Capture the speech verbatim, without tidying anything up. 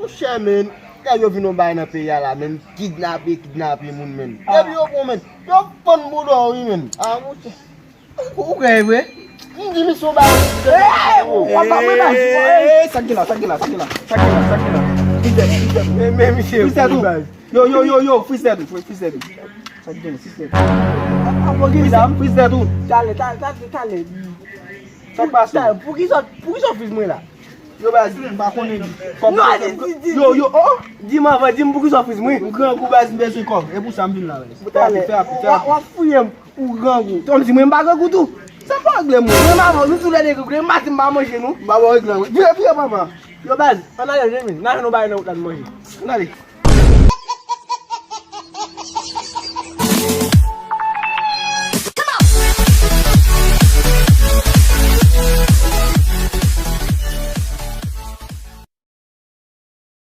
Chè, men, nèg yo vin yon bagay nan peyi a la, men, kidnape, kidnape moun, men. Depi yo pran, men, yo fann bouda w, wi, men. A, monchè. Ou, ou kwè e vre? M di misye yon bagay. Ey, w ap ba mwen baz. Ey, sa k gen la, sa k gen la, sa k gen la, sa k gen la, sa k gen la. Freeze tèt, freeze tèt. Men, men, misye, freeze tèt ou. Yo, yo, yo, yo, freeze tèt ou, freeze tèt ou. Sa k gen la, freeze tèt ou. A, a, freeze tèt ou. Talè, talè, talè, talè. Sa k pase? Talè, poukisa, poukisa w freeze mwen la? Yo, baz, m pa konnen. Non, di, di, di, yo, yo, oh! Di m anvan, di m poukisa w freeze mwen. M grangou, baz, m bezwen kòb. E pou sa m vin la, baz. Talè, w ap fouye m. Ou grangou. Kòmsi mwen m pa grangou tou. Sa pa regle mwen. Mwen m avè w, nou tou lè de grangou. Depi maten m pa manje, non. M pa ba w regle, wi. Vire, vire, papa. Yo, baz, ann ale, Jemil. N a jwenn yon bagay nan wout la n manje. Ann ale.